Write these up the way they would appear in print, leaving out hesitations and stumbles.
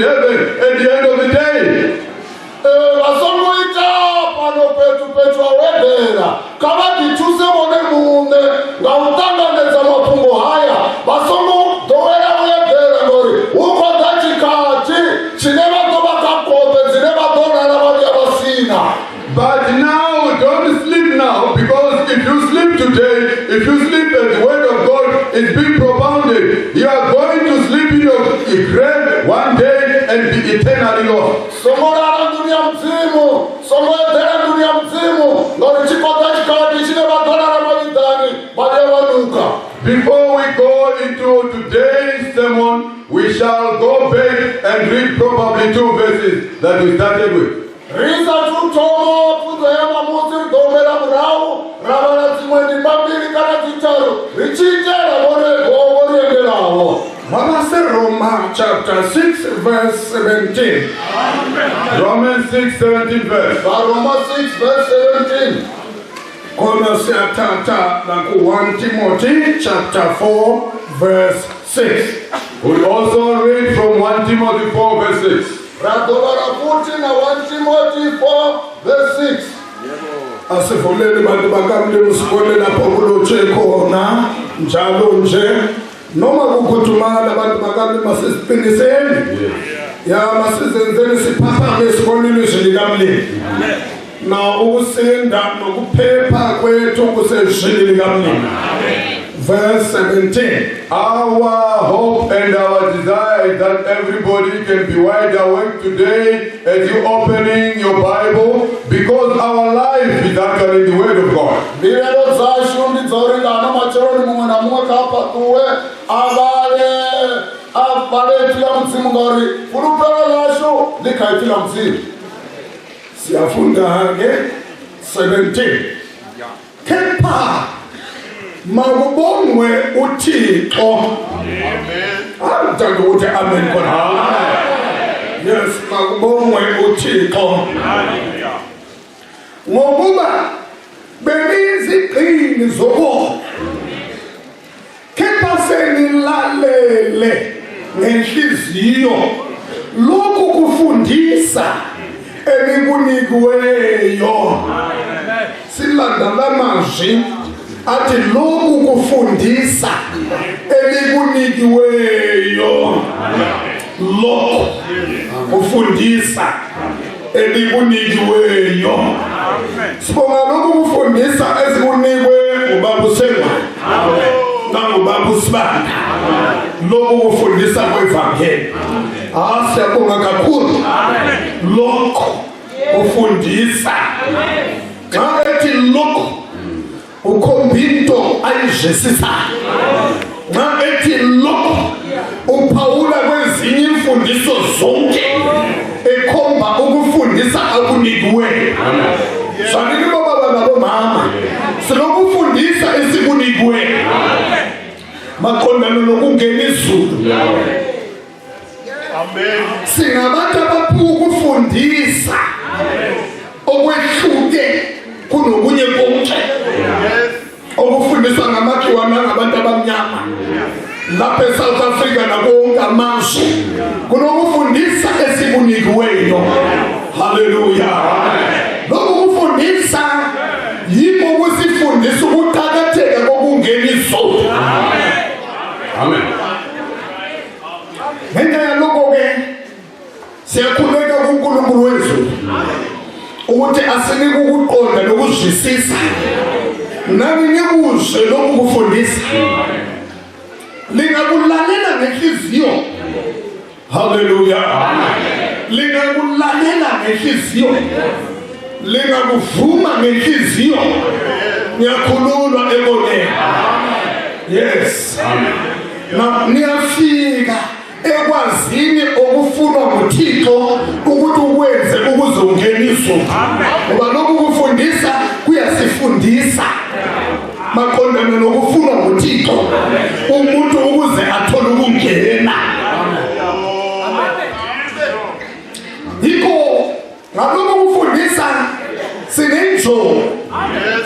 heaven at the end of the day. But now, don't sleep now, because if you sleep today, if you sleep as the word of God is being propounded, you are going to sleep in your grave one day and be eternally lost. Before we go into today's sermon, we shall go back and read probably 2 verses that we started with. Romans chapter 6 verse 17. Romans 6 17 verse. Romans 6 verse 17. 1 Timothy chapter 4 verse 6. We also read from 1 Timothy 4 verse 6. 1 Timothy 4 verse 6. Asivulele bantu bakamle usikole lapho kulotshe khona njalo nje noma kukhudumala abantu bakamle masisiqiniseni ya masizenzeni siphapha ngesikolweni likaMlindi na ukusinda nokuphepha kwethu kusezwini likaMlindi. Verse 17. Our hope and our desire is that everybody can be wide awake today as you opening your Bible, because our life is actually the Word of God. Siyafunda ke 17. Kepha makubongwe uThixo. Amen. Angithanda ukuthi amen khona. Yes, makubongwe uThixo. Hallelujah. Ngokuba beniziqini zokho. Kepha senilalele ngenhliziyo lokhu kufundisa enikunikiweyo. Silandala amazwi athi lokhu kufundisa enikunikiweyo. Lokhu kufundisa enikunikiweyo. Sibonga lokhu kufundisa ezikunikwe ubaba uSengwane nangubaba uSibanda. Lokhu kufundisa kwevangeli. Siyabonga kakhulu. Lokhu kufundisa. Xa ethi lokhu ukhombinto ayizwisisa. Xa ethi lokhu uphawula kwezinye imfundiso zonke ekhomba ukufundisa akunikiweyo. Sanike baba nabomama silokufundisa esikunikiweyo maqondana nokungena izulu. Amen. Singabantu abakufundisa okwehluke kunokunye konke. Okufundisa ngamakhiwane ngabantu abamnyama lapha eSouth Africa nakonke amazwe kunokufundisa esikunikiweyo. Hallelujah. Lokhu kufundisa yikho kusifundisa ukuqhakatheka kokungena izulu. Amen. Ngenxa yalokho ke siyakhuleka kuNkulunkulu wezulu ukuthi asinike ukuqonda nokuzwisisa nami ngikuzwe lokhu kufundisa. Lingakulalela ngenhliziyo. Hallelujah. Lingakulalela ngenhliziyo. Lingakuvuma ngenhliziyo. Ngiyakhululwa emoneni. Yes. Amen. Na niyafika ekwazini okufunwa nguThixo ukuthi ukwenze ukuze ungeniswe. Ngoba lokhu kufundisa kuyasifundisa maqondana nokufunwa nguThixo umuntu ukuze athole ukungena. Yikho ngalokhu kufundisa sinenjongo,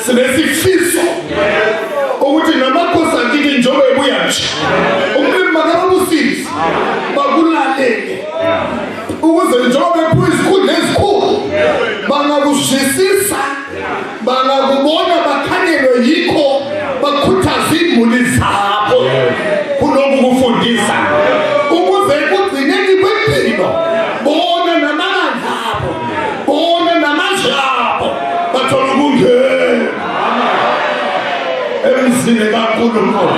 sinesifiso ukuthi namakhosi akini njengoba ebuya nje umlimi makabusizi bakulalele ukuze njengoba bephiwa izikhundla ezikhulu bangakuzwisisa, bangakubona, bakhangelwe yikho, bakhuthaze imuli zabo kulokhu kufundisa, ukuze kugcineni kwempilo bona namandla abo, bona namandla abo bathola ukungena emzini kaNkulunkulu,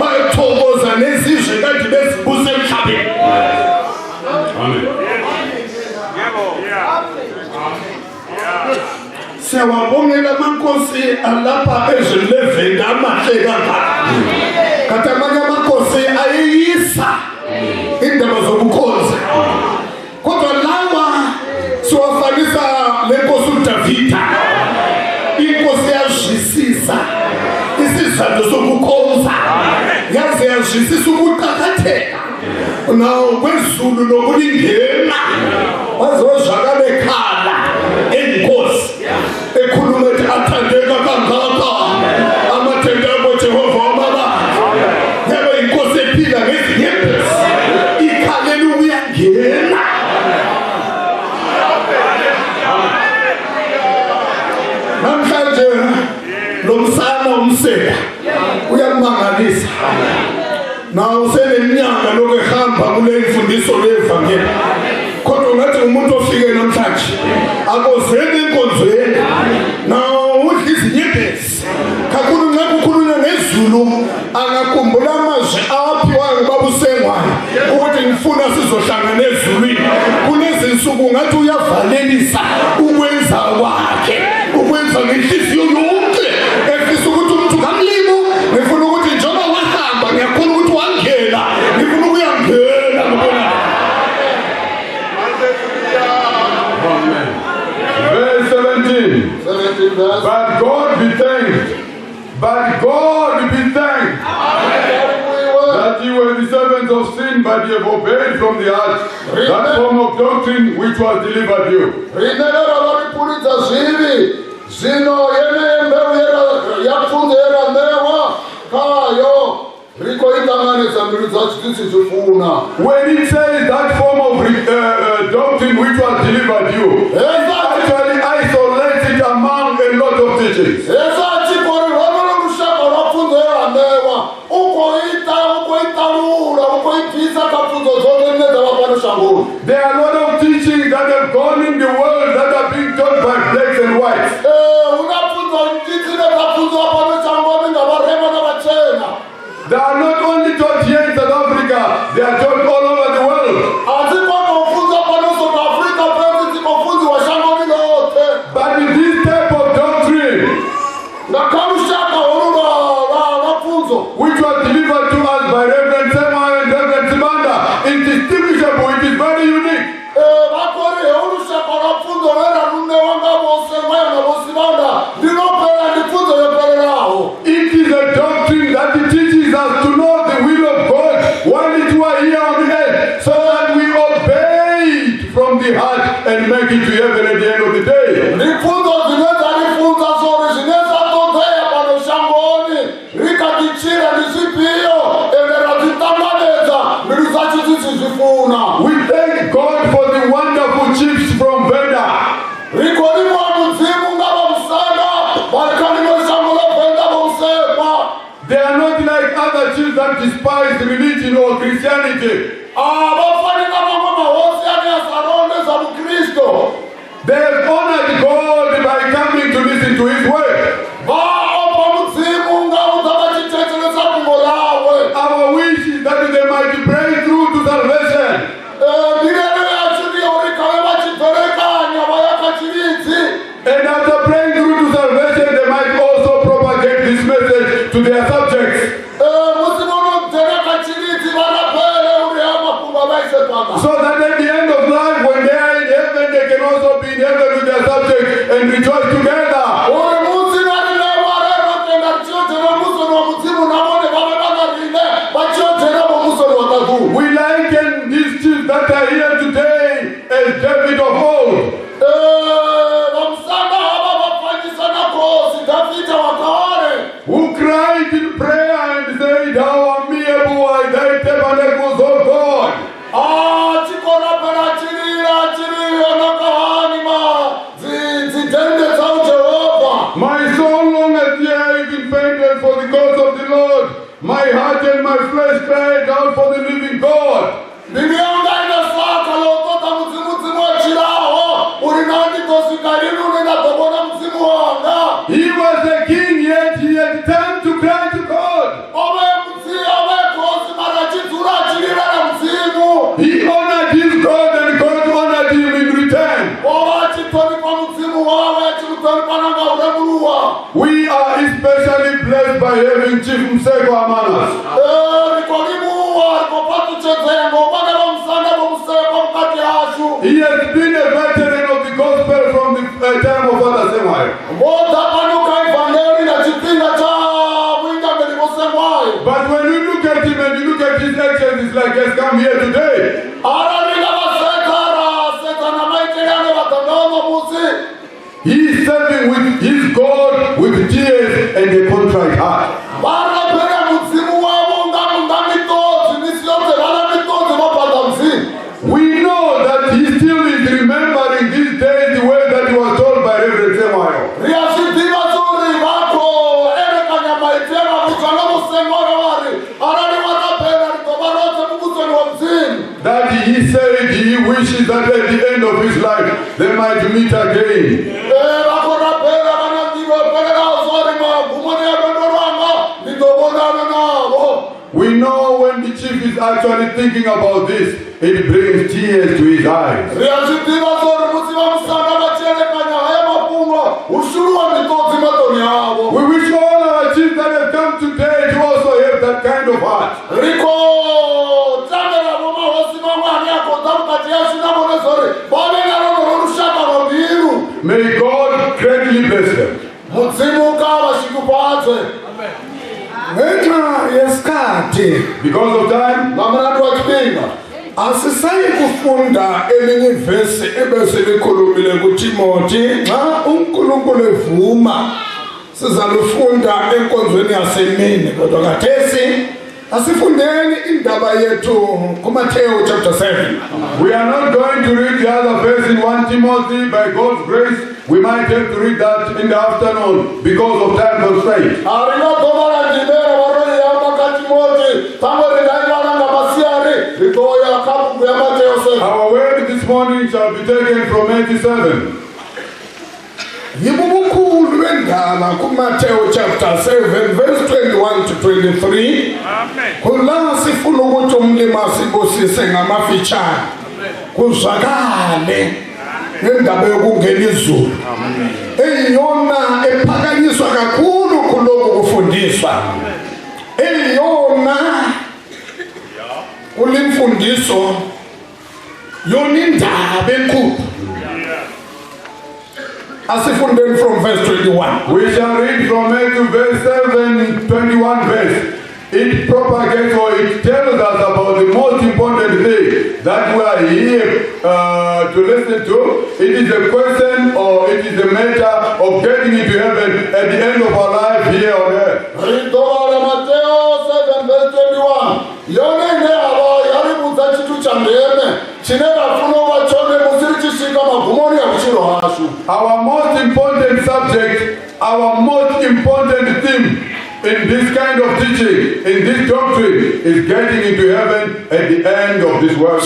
bayethokoza nezizwe kade bezibuse emhlabeni. Amen. Siyawabongela amakhosi alapha ezweni leVenda amahle kangaka. Kanti amanye amakhosi ayeyisa indaba zokukhonza, kodwa lawa siwafanisa lenkosi uDavida. Inkosi yazwisisa isizathu sokukhonza, yaze yazwisisa ukuqakatheka kwezulu lokulingena, wazozwakala ekhala enkosi ekhuluma ethi athandeka kangaka amathenda akho Jehova wamabandla. Yabe inkosi ephila ngezinyembezi, ikhalela ukuyangena. Namhlanje lo msana umsela uyamangalisa. Nawo seneminyaka lokho ehamba kule mfundiso levangeli, kodwa ungathi umuntu ofike namhlanje akozeni enkonzweni nawo udla izinyembezi. Kakhulu nxa kukhulunywa ngezulu angakhumbula amazwi aphiwayo ubaba uSengwane ukuthi ngifuna sizohlangana ezulwini. Kulezi nsuku ngathi uyavalelisa ukwenza kwakhe, ukwenza ngenhliziyo yonke, efisa ukuthi umuntu kamlimo. Ngifuna ukuthi njengoba wahamba ngiyakhona ukuthi wangena, ngifuna ukuyangena ngibona. Verse 17. But God be thanked. But God be thanked that you were the servants of sin, but you have obeyed from the heart that form of doctrine which was delivered you. When it says that form of doctrine which was delivered you, it actually isolates it among a lot of teachings. There are a lot of teachings that have gone in the world that are being taught by blacks and whites. They are not only taught here in South Africa, they are taught all over the world. But in this type of doctrine, which was delivered to us by Reverend Tshiombo and Reverend Tshiombo, is distinguishable, it is very unique. It is a doctrine that teaches us to know the will of God while it were here on the earth, so that we obey it from the heart and make it to heaven at the end of the day. We thank God for the wonderful chiefs from VENDA. They are not like other chiefs that despise religion or Christianity. They have honored God by coming to listen to His word. Our wish is that they might pray through to salvation. And after praying through to salvation, they might also propagate this message to their subjects. So that at the end of life, when they are in heaven, they can also be in heaven with their subjects and rejoice together. just cried out for the living God. He was a king, yet he had time to cry to God. He honored his God and God honored him in return. We are especially blessed by having Chief Mseko among us. He has been a veteran of the gospel from the time of Father Samuel. But when you look at him and you look at his actions, it's like he has come here today. He is serving with his God with tears and a contrite heart. We know that he still is remembering these days the way that he was told by Rev-C. That he said he wishes that at the end of his life they might meet again. We know when the chief is actually thinking about this, it brings tears to his eyes. We wish all our chiefs that have come today to also have that kind of heart. May God greatly bless them. Because of time, asisayi kufunda elinye ivesi ebese likhulumile kuTimothy nxa uNkulunkulu evuma sizalufunda enkonzweni yasemini kodwa khathesi asifundeni indaba yethu kuMateyu chapter 7. We are not going to read the other verse in 1 Timothy. By God's grace, we might have to read that in the afternoon because of time constraint. Our word this morning shall be taken from Matthew 7. Yibubukhulu bendaba kuMateyu chapter 7 verse 21 to 23. Kula sifuna ukuthi umlimi asibusise ngamafitshane kuzwakale ngendaba yokungena izulu eyiyona ephakanyiswa kakhulu kuloko kufundiswa eyiyona kulimfundiso yona indaba enkulu. Asifundeni from verse 21. We shall read from Matthew verse 7, 21 verse. It propagates or it tells us about the most important thing that we are here to listen to. It is a question or it is a matter of getting into heaven at the end of our life here on earth. Matthew 7 verse 21. Our most important subject, our most important theme in this kind of teaching, in this doctrine, is getting into heaven at the end of this world.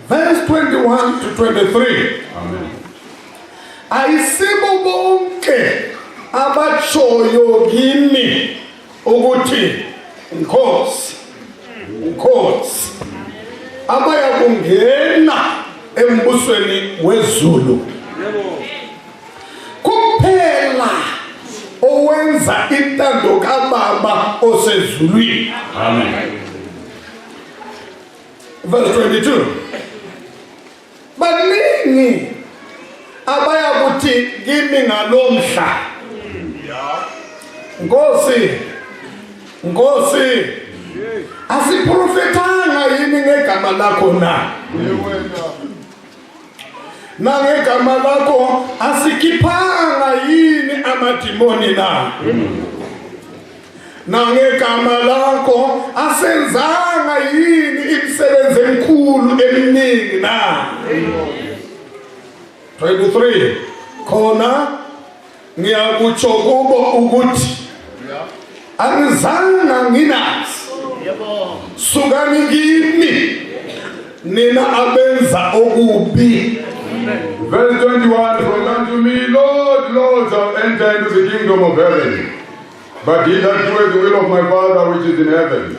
Verse 21 to 23. Amen. Ayisibo bonke abatshoyo kimi ukuthi Nkosi abaya kungena embusweni wezulu kuphela owenza intando kaBaba osezulwini. Amen. Verse 22. Baningi abaya kuthi kimi ngalomhla Nkosi asiprofetanga yini ngegama lakho na ngegama lakho asikiphanga yini amadimoni na ngegama lakho asenzanga yini imisebenzi enkulu eminingi na. 23 khona ngiyakutsho kubo ukuthi angizanga nginazi sukani kimi nina abenza okubi. Verse 21, from unto me, Lord, Lord, shall enter into the kingdom of heaven, but he that doeth the will of my Father which is in heaven.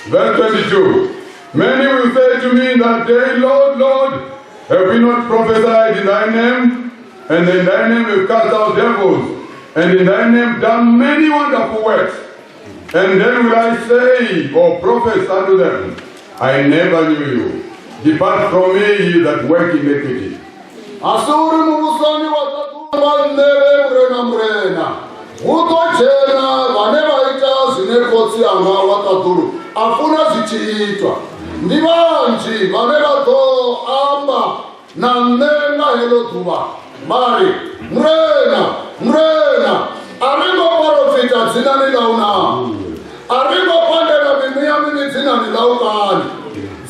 Verse 22, many will say to me in that day, Lord, Lord, have we not prophesied in thy name? And in thy name have cast out devils, and in thy name done many wonderful works. And then will I say, or prophesy unto them, I never knew you. Depart from me, ye that work iniquity. Asuri mubusani watakumanele mrena utojena vanevaita zvinekotsi anga wataturu afuna zichiitwa ndivanji vanevato amba nanenga helo dhuva mari mrena aringo parofita dzina nilauna aringo pandela mimiyamini dzina nilaukani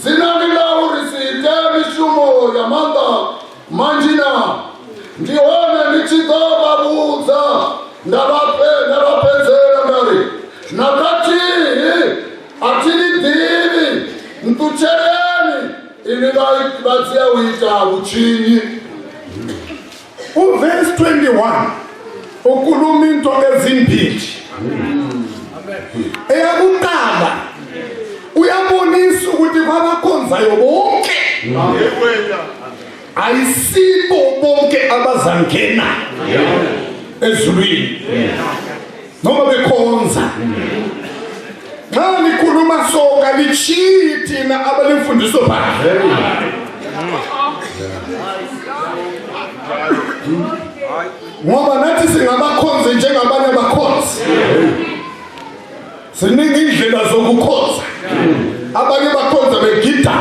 dzina nilaurisite mishumo ya manda manjina ndione nichidobabudza ndavapedzera mari nakati atinidivi mtuchereni ini vadziya uita uchinyi. Verse 21 ukhuluma into ezimbili. Eyakutala uyabonisa ukuthi kwabakhonzayo bonke ayisibo bonke abazangena ezulwini noma bekhonza. Nxa nikhuluma soka lichiyi thina abalemfundiso phandle. Ngoba nathi singabakhonzi njengabanye abakhonzi. Ziningi indlela zokukhonza. Abanye bakhonza begida,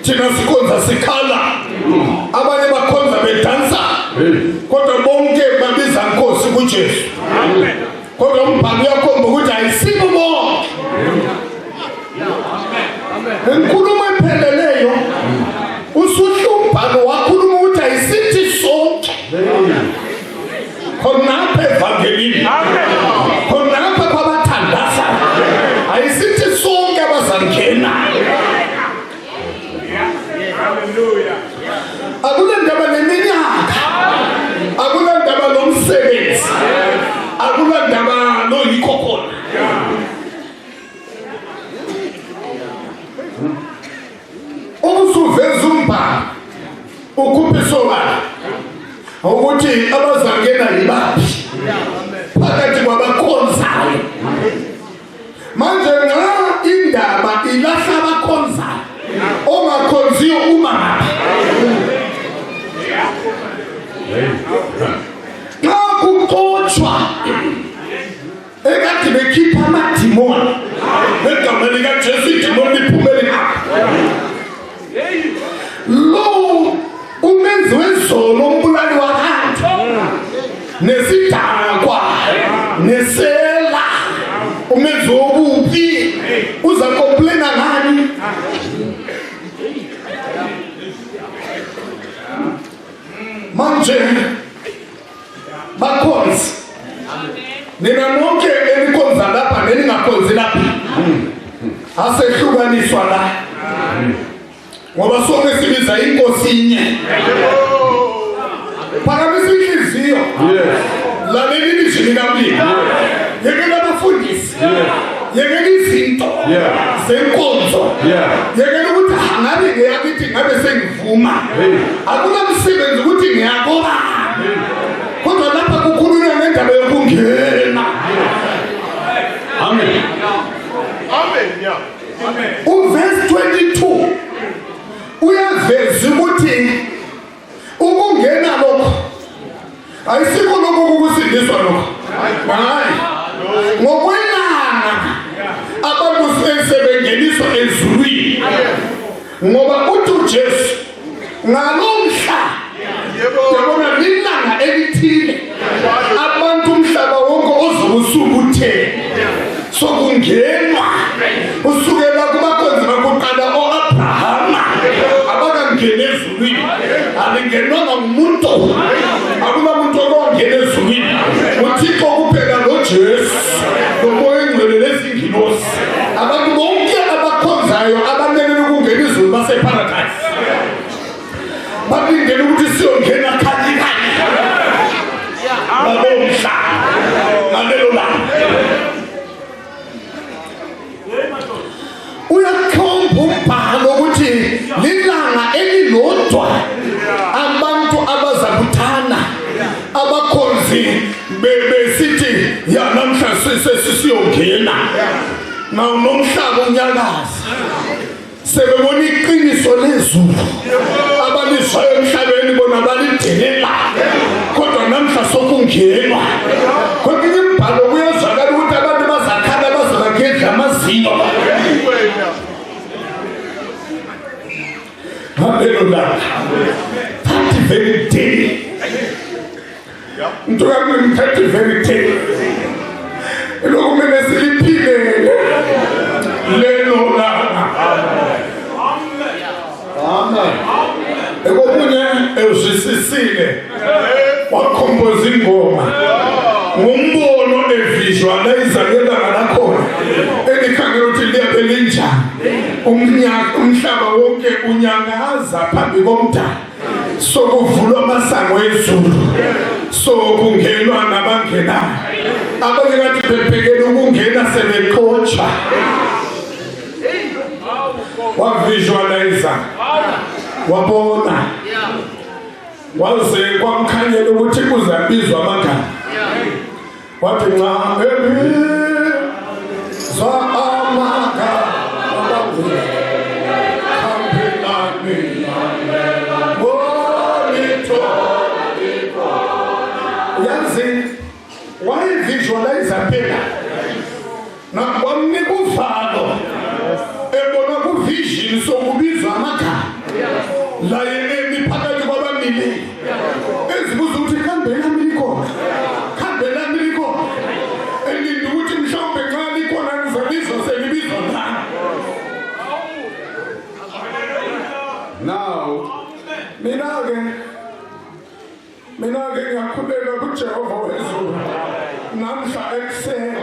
thina sikhonza sikhala. Abanye bakhonza bedansa, kodwa bonke babiza Nkosi kuJesu. Kodwa umbhalo uyakhomba ukuthi ayisibo bonke. Inkulumo epheleleyo usuhlumbhalo wakhuluma ukuthi ayisithi sonke. Khonapha evangelini, khonapha kwabathandaza, ayisithi sonke abazangena. Akulandaba neminyaka, akulandaba nomsebenzi, akulandaba noyikho khona. Ubusuveza umbhalo ukhuphe sobala ukuthi abazangena yibaphi phakathi kwabakhonzayo. Manje nxa indaba ilahla abakhonzayo ongakhonziyo uma ngaphi. Nxa kuxotshwa ekade bekhipha amadimoni egama likaJesu idimoni liphumele lo umenzi wezolo umbulali wabantu nesidakwa nesela umenzi wobubi uza komplena ngani? Manje bakhonzi nina nonke enikhonza lapha neningakhonzi lapha asehlukaniswa la ngoba sonke sibiza inkosi inye. Phakamisa inhliziyo, laleli ilizwi likaBaba, yekela abafundisi, yekela izinto zenkonzo, yekela ukuthi ngabe ngiyakithi ngabe sengivuma, akunamsebenzi ukuthi ngiyakoba, kodwa lapha kukhulunywa ngendaba yokungena. Amen. Verse 22 uyaveza ukuthi ukungena lokho ayisikho lokho kukusindiswa lokho. Hayi, ngokwelanga abantu sebengeniswa ezulwini ngoba uthi uJesu ngalomhla yabona lilanga elithile abantu umhlaba wonke ozobusukuthela sokungenwa usukela kubakhonzi bakuqala o-Abrahama abakangena ezulwini angenwanga ngumuntu akunamuntu ongena ezulwini uThixo kuphela noJesu nomoya engcwele lezingilosi abantu bonke abakhonzayo abamelele ukungena izulu baseparadise balindele ukuthi siyongena kanye ngalomhla ngalelo langa uyakhomba umbhalo ukuthi lilanga elilodwa abantu abazakuthana abakhonzi besithi ya namhla sisiyongena nomhlaba unyakaza sebebona iqiniso lezulu abalizwayo emhlabeni bona balidelela kodwa namhla sokungenwa kodwa imbhalo kuyazwakala ukuthi abantu bazakhala bazabagedla amazinyo Hallelujah. That very day. That very day. Amen. Ngumbono evisualize ngelanga lakhona elikhangela ukuthi liyabelinja umhlaba wonke unyangaza phambi komdali sokuvulwa amasango ezulu sokungenwa nabangenayo abanye ngathi bebhekela ukungena sebeqotsha wavisualize wabona waze kwamkhanyela ukuthi kuzabizwa amagama wathi nxa ebizwa amagama yazi wayivisualize phela nakwamnika uvalo ebona kuvision sokubizwa amagama la yemi phakathi kwabamili ezibuza ukuthi kambe lami likhona elinde ukuthi mhlawumbe xa likhona ngizabizwa selibizwa ngani. Now mina ke ngiyakhuleka kuJehova wezulu namhla ekuseni